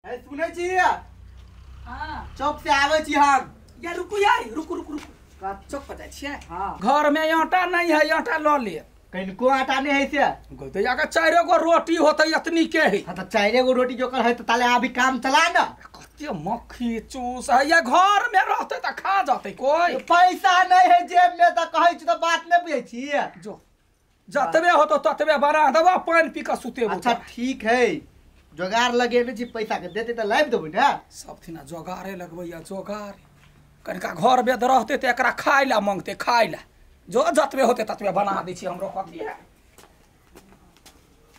ए सुनै छी? हां, चौक से आबै छी हम। या रुकू यार, रुकू रुकू रुकू। चौक पर जाइ छियै? हां। घर में आटा नहीं है, आटा ल ले। कनिको आटा नहीं है से? गो तो चारि गो रोटी होते एतनी के है। हां, त चारि गो रोटी जोकर है त ताले अभी काम चला न। कते मक्खी चूस है या घर में रहते त खा जाते कोई। पैसा नहीं है जेब में त कहै छी त बात नहीं बुझै छी। जो जतबे होतो ततबे बना देबो, पानि पी के सुतेबो। अच्छा ठीक है, जोगार लगेने छी पैसा के देते त लाइब देबो ने। सब दिना जोगारे लगबैया जोगार। कनिका घर बेद रहते त एकरा खाय ला मांगते, खाय ला। जो जतबे होते ततबे बना दै छी हमरो कथी है।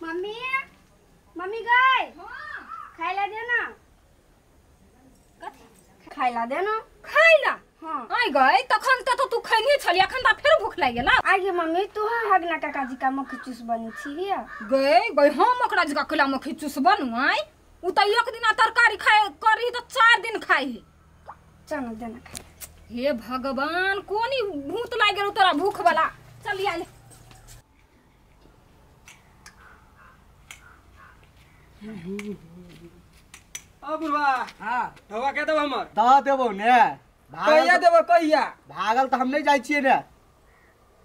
मम्मी, मम्मी गई। हां, खाय ला दे ना। कथी खाय ला दे ना? खाय ला? हां। आइ गई तखन त तू खैने छली, अखन त फेर भूख लागि गेल। आइ गे मम्मी, तू हगना काका जी का मक्खी चूस बनी छी हिया। गई गई हम ओकरा जका केला मक्खी चूस बनू? आइ उ त एक दिन तरकारी खाय करी त 4 दिन खाइ। चल देना खाय। हे भगवान, कोनी भूत लागि गेल तोरा भूख वाला। चल आइल। अ बुढ़वा, हां, ढौआ के देबो हमर? द देबो ने। कहिया देबो कहिया? भागल त हम नहीं जाइ छियै ने।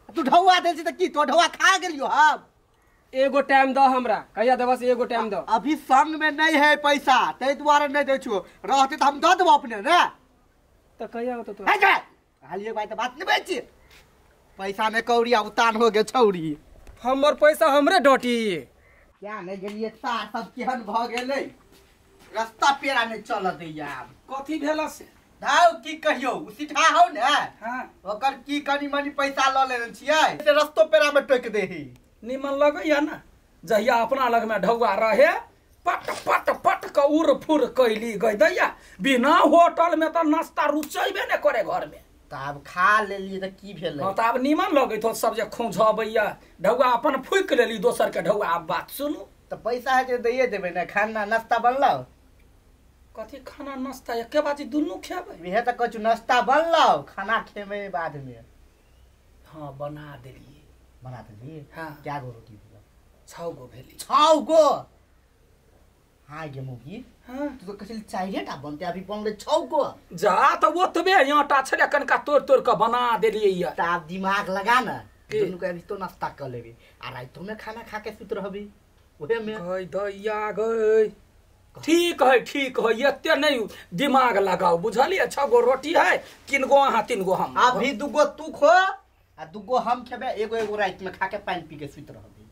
तू ढौआ दे छी त की तो ढौआ खा गेलियो हम? एगो टाइम the हमरा, कहिया देबो से एगो टाइम the. अभी संग में नहीं है पैसा तै दुआरे नहीं दै छियो, रहते त हम the देबो अपने ने। त कहिया होतो तो? है जा हालिए भाई त बात नहीं बजै छी। पैसा ने कौड़ी उतान हो गे छौड़ी। हमर पैसा हमरे डटी। क्या नहीं गेलिए सार सब केहन भ गेलै, रास्ता पेरा नहीं चल दैया आब। कथी भेला से? धाउ की कहियो, उ सिठा हौ ने। हां, ओकर की कनी मनी पैसा ल लेने छियै से रस्तो पेरा में टोक देही। निमन लगैया ना जहिया अपना लग में ढौआ रहे, पट पट पट क उड़ फुर कैली गई दैया। बिना होटल में त नाश्ता रुचैबे ने करे घर में। त आब खा लेलिए त की भेलै? हां, त आब निमन लगैत हो सब जे खौंझबैया। ढौआ अपन फुकि लेली दोसर के ढौआ। आब बात सुनू त पैसा है जे दैये देबै ने। खाना नाश्ता बनलौ? कथी खाना नाश्ता एके बाजी दुनू खेबै? इहे त कहै छु नाश्ता बनलौ, खाना खेबै बाद में। हां, बना देलिए। बना देलिए? हां। क्या गो रोटी भेल? 6 गो भेली। 6 गो? हां गे मुगी। हां, तू तो कहै चारिटा बनते, अभी बनलै 6 गो। जा त ओतबे आटा छलै, कनिका तोड़ तोड़ के बना देलिए या। त आब दिमाग लगा ना, दुनू के अभी तो नाश्ता क लेबे आ रातो में खाना खा के सुत रहबे ओहे में। गई दैया गई, ठीक है ठीक है, एते नहीं दिमाग लगाओ बुझलिए। 6 गो रोटी है, 3 गो अहाँ 3 गो हम। अभी 2 गो तू खो आ 2 गो हम खेबे, एगो एगो रात में खा के पानी पी के सुत रहबे।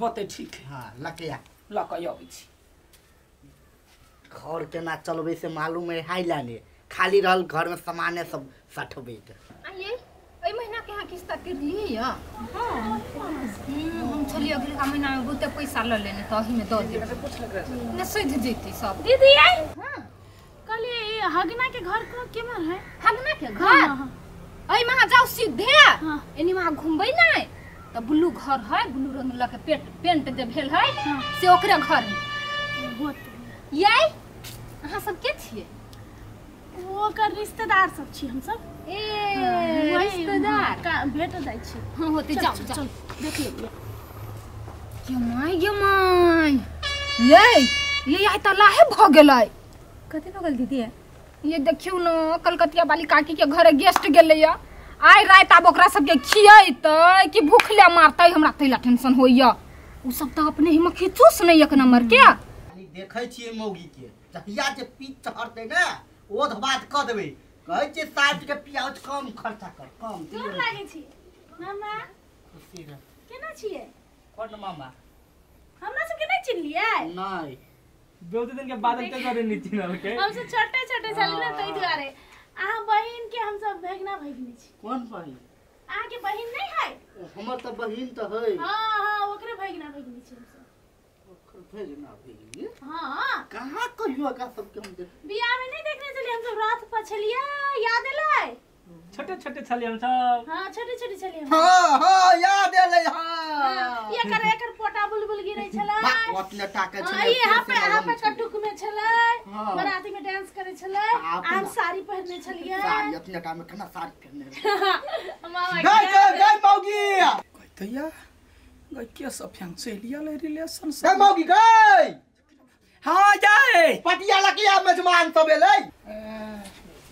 होते ठीक है। हां, लके आ लके अबै छी। घर केना चलबै से मालूम है हाई लाने, खाली रहल घर में सामान सब सठबै। आइए एहि महीना के अहाँ किस्ता तिरलियै या? हां, हम छलियै अगिला महीना में बहुते पैसा ल लेने त ओही में the देब ने, सधि जैतै सब। दीदी आई। हां, कहलियै हगना के घर को केमर है? हगना के घर एहि में अहाँ जाउ सीधे, एनी में अहाँ घुमबै नै त ब्लू घर है, ब्लू रंग ल के पेंट जे भेल है से ओकरे घर है। यै अहाँ सब के छियै? ओकर रिश्तेदार सब छी हम सब। ए रिश्तेदार का भेट जाइ छी। हां होते, जाओ जाओ देख लेलियै। ये my ये my, ये ये आइ त लाहे भ गेलै। कथी भ गेल दीदी? ये देखियौ न, कलकतिया वाली काकी के घरे गेस्ट गेलै या। आइ राति आब ओकरा सबके खियैतै कि भूखले मारतै, हमरा तैला टेंशन होइया। उ सब त अपने ही मक्खी चूस नै एक नंबर के। खाली देखै छियै मौगी के, जहिया जे पीठ चढ़तै ने ओध बात क देबै। कहै छियै 60 के पियाज कम खर्चा कर, कम। जोर लागै छी मामा। खुशी रह। केना छियै? कोन मामा? हमरा सबके नहीं चिन्हलियै? नहीं, बहुत दिन के बाद के करे नहीं चिन्हल के। हम सब छोटे छोटे छली ने तै दुआरे। अहाँ बहिन के हम सब भगना भगनी छी। कोन बहिन? अहाँ के बहिन नहीं है? हमर त बहिन त है। हां हां, ओकरे भगना भगनी छी हम सब। ओकर भगना भगनी? हां। कहां कहियो का सबके हम देख बियाह में नहीं देखने छलियै हम सब, रात पर छलियै, याद एलै? छोटे छोटे छलियै हम सब। हां, छोटे छोटे छलियै। हां हां, याद एलै। हां, एकर एकर पोटा बुलबुल गिरै छलै। ओतने टाके छलै। यहाँ पे यहाँ पे कटुक में छलै, बाराती में डांस करै छलै, हम साड़ी पहिरने छलियै। साड़ी ओतने टा में केना साड़ी पहिरने? मामा गई गई गई मौगी कहतैया गई के सब फैन चलि गेलै रिलेशन से। गई मौगी गई। हां जाए पटिया लकिया मेजमान सब एलै।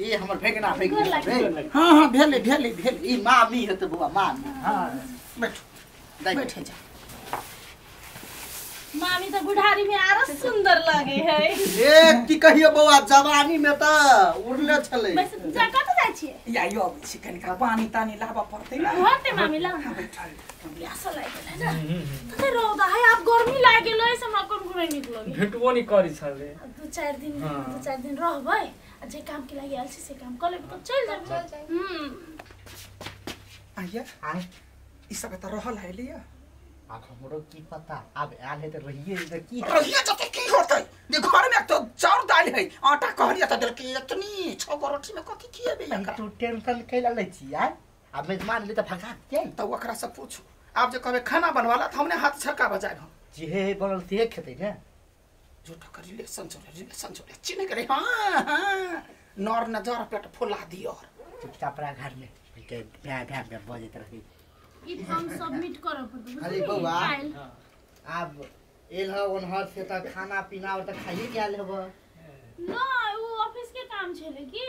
ई हमर भेगना भेगना। हां हां भेले भेले भेले। ई मामी हेतै बौआ मामी। हां बैठो बैठे जा। मामी तो बुढ़ारी में आरो सुंदर लगे है। ए की कहियो बौआ जवानी में त उड़ले छलै। बस जा कत जाय छियै? या यो आबै छी कनिका पानी तानी लाबऽ पड़तै ना। होते मामी ला। प्यास लागि गेलै ना। कते रौदा है आब गर्मी लागि गेलै से हमरा कोन घुरै नीक लगे। भेटबो नहीं करी छलै। दू चार दिन रहबै आ जे काम के लागि आयल छी से काम क लेबै त चल जाब। आइया ई सब त रहल है लिया। आब हमरो की पता आब आयल है त रहिए त की रहिए जते की होतै जे घर में तो चाउर दाल है आटा कहलिए त देलकै इतनी 6 गो रोटी में कथि खिएबे एकरा। तू टेंशन कैला लै छी यार? आब मेजमान ले त भगा के त ओकरा से पूछू। आब जे कहबे खाना बनवाला त हमने हाथ छक्का बजायब हम। जे बनल से खेतै ने। झूठा कर रिलेशन चले चिन्ह करे। हां हां नर नजर पेट फुला दियो। चुपचाप रह घर में के भ्या भ्या भ्या बजैत रही। ई फॉर्म सबमिट करऽ पड़तै। अरे बौआ आब एल ह ओनहर से त खाना पीना और त खाइए के आयल हेब। ना उ ऑफिस के काम छले की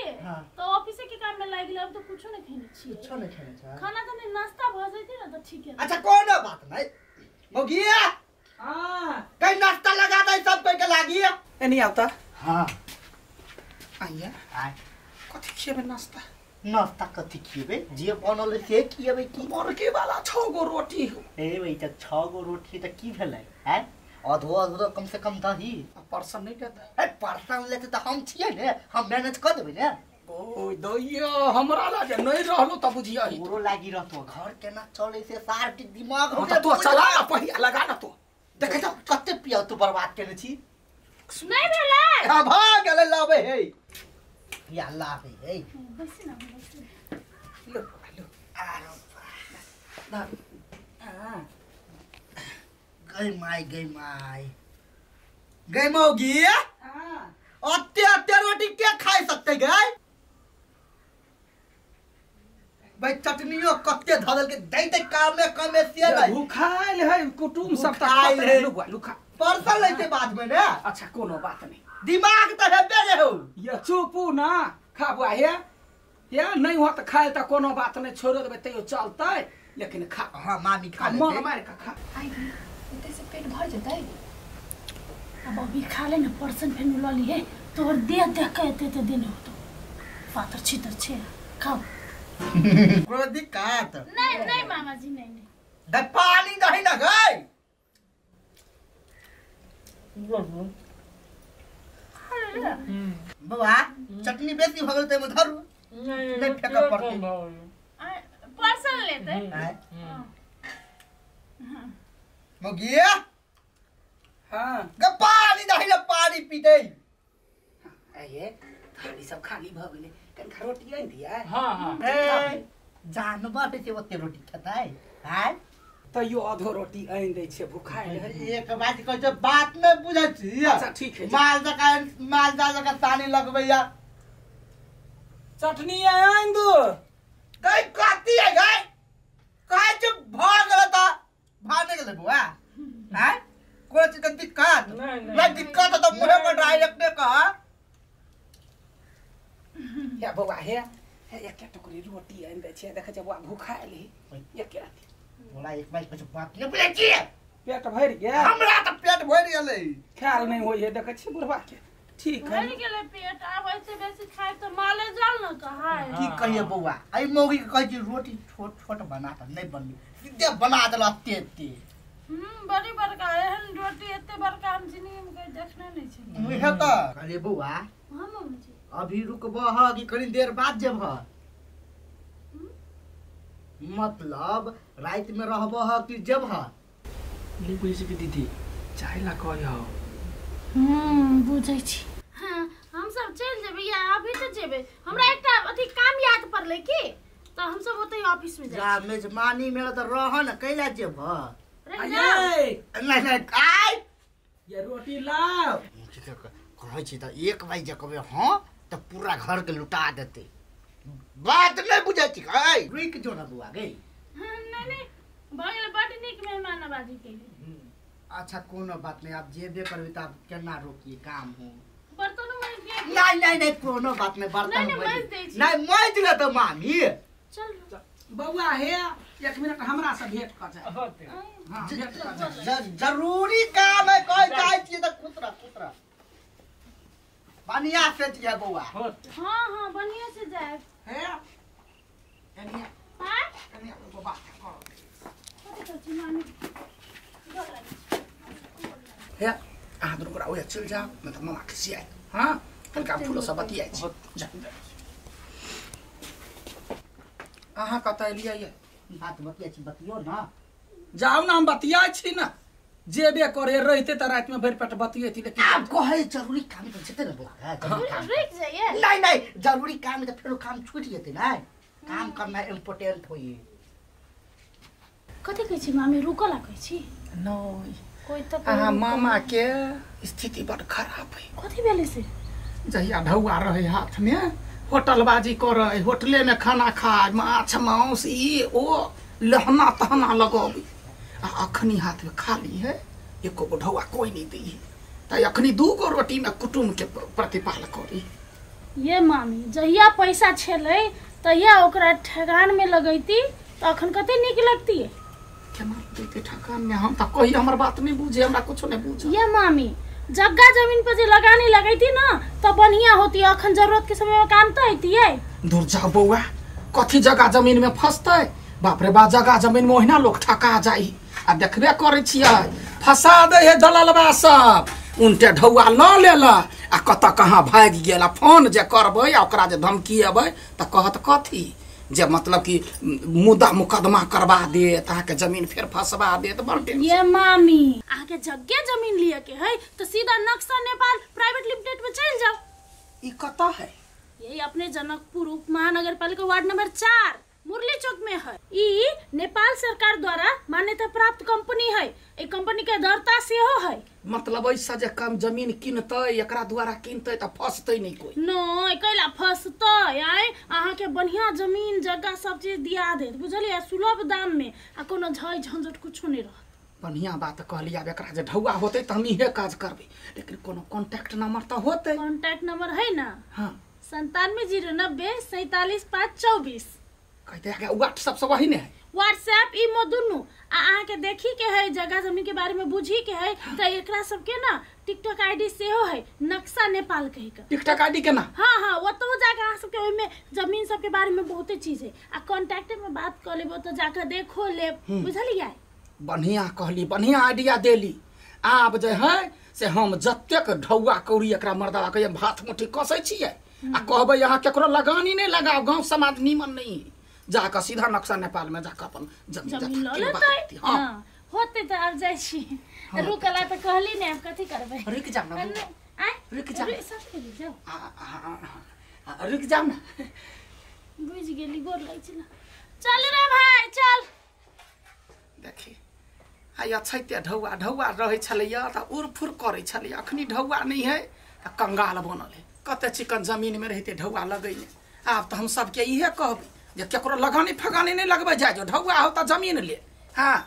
त ऑफिस के काम में लागि गेल। अब त कुछो नहीं खेने छी। कुछो नहीं खेने छ? खाना त नहीं नाश्ता भ जैते ना त ठीक है। अच्छा कोनो बात नहीं मौगिया। हां कहीं नाश्ता लगा दे सब कोई के लागी। एनी आवता। हां आइया आ कथि खिएबे नाश्ता? नाश्ता कथि खिएबे जे बनल से खिएबे की? मुर्गी वाला 6 गो रोटी हो। ए भाई त 6 गो रोटी त की भेलै हैं? अधो अधो कम से कम दही। पर्सन नहीं देता। ए पर्सन लेते त हम छियै ने, हम मैनेज क देबै ने। ओ दैया हमरा लागे नहीं रहलो त बुझिया ही। तोरो लागी रहतो घर केना चलै से सार के दिमाग हो। त तू चला ना पहिया लगा ना तू। देखे त कते पिया तू बर्बाद केने छी। नहीं भेलै। हां भ गेलै लाबे हे या लाबे हे। बस ना बस लो लो आरो ना हां गई माई गई माई गई मौगी। हां अत्ते अत्ते रोटी के खाई सकते गई भाई? चटनियो कते धदल के दै दे काम में कम से नहीं। भूखाइल है कुटुम सब त खाइल है। लुआ लुखा परसल लेते बाद में ने। अच्छा कोनो बात नहीं दिमाग त हेबे रे हो। ये चुपू ना खाबू हे या नहीं हो त खाए त कोनो बात नहीं छोड़ देबे तैयो चलतै लेकिन खा। हां मामी खा लेते मन मार के खा। आई एते से पेट भर जतै। अब अभी खा ले ना पर्सन फेन ल लिए तोर देह देख के एते एते दिन होतो पातर छितर छे खाओ। कोनो दिक्कत नहीं नहीं मामा जी नहीं नहीं। दे पानी दही ना गई। बबा चटनी बेसी भ गेल त एमे धरू नहीं फेंक पड़तै। पर्सन लेते मौगिया। हां ग पानी दही ल पानी पीते। आये थाली सब खाली भ गेलै कनखा रोटी आनि दिया। हां हां ए जानवर से ओते रोटी खेतै हां तैयो आधो रोटी आनि दै छै भूखाइल है। एक बात कहै छै बात नै बुझै छी। अच्छा ठीक है। माल जका माल जा जका सानी लगबैया। चटनी आनि दो। गई कथी है गई कहै छै भ गेल त भाने गेलै बौआ। हैं कोई चीज के दिक्कत नहीं? दिक्कत त मुहे पर डायरेक्ट ने कह। या बौआ हे एक टुकड़ी रोटी आनि दै छै देखै छै बौआ भूखाइल है एक राति बोला एक बार कुछ बात नहीं बुझै छी। पेट भरि गेल हमरा त पेट भरि गेलै। ख्याल नहीं होय है देखै छी बुढ़वा के। ठीक है भरि गेलै पेट। आब ऐसे बेसी खाय त माले जाल न कहाय। की कहिए बौआ एई मौगी के कहै छी रोटी छोट छोट बना त नहीं बनली सीधे बना देल एते एते। बड़ी बड़का एहन रोटी एते बड़का हम जिंदगी में कहीं देखने नहीं छी। मुहे त अरे बौआ। हां मम्मी जी अभी रुकबह कि कनी देर बाद जेबह? मतलब रात में रहबह कि जेबह? नहीं बुझै छी दीदी चाय ला कहै। बुझै छी। हां हम सब चल जेबै या अभी त जेबै। हमरा एकटा अथी काम याद पड़लै की त हम सब ओतै ऑफिस में जाइ। जा मेजमानी में त रह न कैला जेबह? नहीं नहीं आय ये रोटी लाओ। कहै छी त एक बार जे कहबै हां त पूरा घर के लुटा देतै। बात नहीं बुझै छी। ऐ रुक जो ना बुआ गई। नहीं नहीं भऽ गेलै बड नीक मेहमान नवाजी केली। अच्छा कोनो बात नहीं, आप जेबे करबे त आप केना रोकिए काम हो। बर्तन माज दिए। नहीं नहीं नहीं कोनो बात नहीं, बर्तन नहीं माज दे छी। नहीं माज दिला त मामी। चल बौआ हे एक मिनट हमरा से भेंट कर जाए। हां भेंट कर जाए, जरूरी काम है, कोई जाय छी त कुतरा कुतरा बढ़िया से जिया बौआ। हां हां बढ़िया से जाए। हे कनिया हां कनिया को बात करो। कथि कहै छी मामी? हे अहाँ दुनू गोरा ओए चल जाओ, नहीं त मामा खिसियात। हां हल्का फूलो सब बतियाइ छी। जा अहाँ कतऽ एलियै ये? बात बतिया छी, बतियो ना। जाउ ना, हम बतियाइ छी ना। जेबे करे रहते त रात में भरि पेट बतियेती, लेकिन आब कहै जरूरी काम त जेते ना बौआ। रुक जाइए। नहीं नहीं जरूरी काम त फेरो काम छूट जेते ना, काम करना इम्पोर्टेंट होई। कथि कहै छी मामी? रुकला कहै छी? नहीं कोई त अहाँ मामा के स्थिति बड़ खराब है। कथि भेलै से? जहिया ढौआ रहे हाथ में होटलबाजी करे, होटले में खाना खाए, माछ मांस ई ओ लहना तहना लगबी। आ अखनी हाथ में खाली है, एको गो ढौआ कोई नहीं दी त अखनी दू गो रोटी में कुटुम्ब के प्रतिपाल करी। ये मामी जहिया पैसा छेलै तहिया ओकरा ठेगान में लगैती त अखन कते नीक लगती। केना देते ठेगान में? हम त कोई हमर बात नहीं बुझे, हमरा कुछो नहीं बुझे। ये मामी जग्गा जमीन पर जे लगानी लगैती ना त बढ़िया होती, अखन जरूरत के समय में काम त आती है। दूर जा बौआ, कथी जगह जमीन में फसतै? बाप रे बा, जगह जमीन में ओहिना लोग ठका जाई। आ देखबे करै छियै फसा दे है दललबा सब, उनटे ढौआ ल लेला आ कतऽ कहाँ भागि गेल। आ फोन जे करबै आ ओकरा जे धमकी अबै त कहत कथी जे मतलब कि मुद्दा मुकदमा करवा देत, अहाँके जमीन फेर फसवा देत। बड़ टेंशन। ये मामी अहाँके जग्गे जमीन लिए के है तो सीधा नक्शा नेपाल प्राइवेट लिमिटेड में चल जाओ। ई कतऽ है? यही अपने जनकपुर उप महानगर पालिका वार्ड नंबर 4 मुरली चौक में है। ई नेपाल सरकार द्वारा मान्यता प्राप्त कंपनी है। ई कंपनी के दरता सेहो है। मतलब ऐसा जे कम जमीन किनतै एकरा द्वारा किनतै त फसतै नहीं कोई। नहीं कैला फसतै? आय अहाँ के बढ़िया जमीन जगह सब चीज दिया देत बुझलियै, सुलभ दाम में, आ कोनो झई झंझट कुछो नहीं रहत। बढ़िया बात कहली। आब एकरा जे ढौआ होतै त हम इहे काज करबै, लेकिन कोनो कांटेक्ट नंबर त होतै। कांटेक्ट नंबर है ना? हां 97 090 47 5 24। कहते हैं व्हाट्सएप सब वही ने है? व्हाट्सएप इमो दुनू। आ अहाँ के देखी के है जगह जमीन के बारे में बुझी के है त एकरा सब के ना टिकटॉक आईडी सेहो है नक्शा नेपाल कहि के। टिकटॉक आईडी के ना? हां हां ओतौ जाके अहाँ सब के ओइ में जमीन सब के बारे में बहुते चीज है, आ कांटेक्ट में बात कर लेबो त जाके देखो लेब बुझलियै। बढ़िया कहली, बढ़िया आइडिया देली। आब जे है से हम जतेक ढौआ कौड़ी एकरा मर्दवा के भात मुट्ठी कसै छियै आ कहबै अहाँ केकरो लगानी नहीं लगाओ, गांव समाज नीमन नहीं है, जाकर सीधा नक्शा नेपाल में जाकर अपन जमीन ल लेतै। हां होते त आब जाइ छी। रुकला त कहली ने, आब कथि करबै? रुक जाओ ना, आय रुक जाओ, सब के जाओ, रुक जाओ ना। बुझ गेली, गोर लागै छी ना। चल रे भाई चल। देखी आइ अछैते ढौआ ढौआ रहै छलैया त उड़ फुर करै छलैया, अखनी ढौआ नहीं है त कंगाल बनल है। कते चिकन जमीन में रहते ढौआ लगैने। आब त हम सबके इहे कहबै जे केकरो लगानी फगानी नहीं लगबै, जाय जो ढौआ हो त जमीन ले। हाँ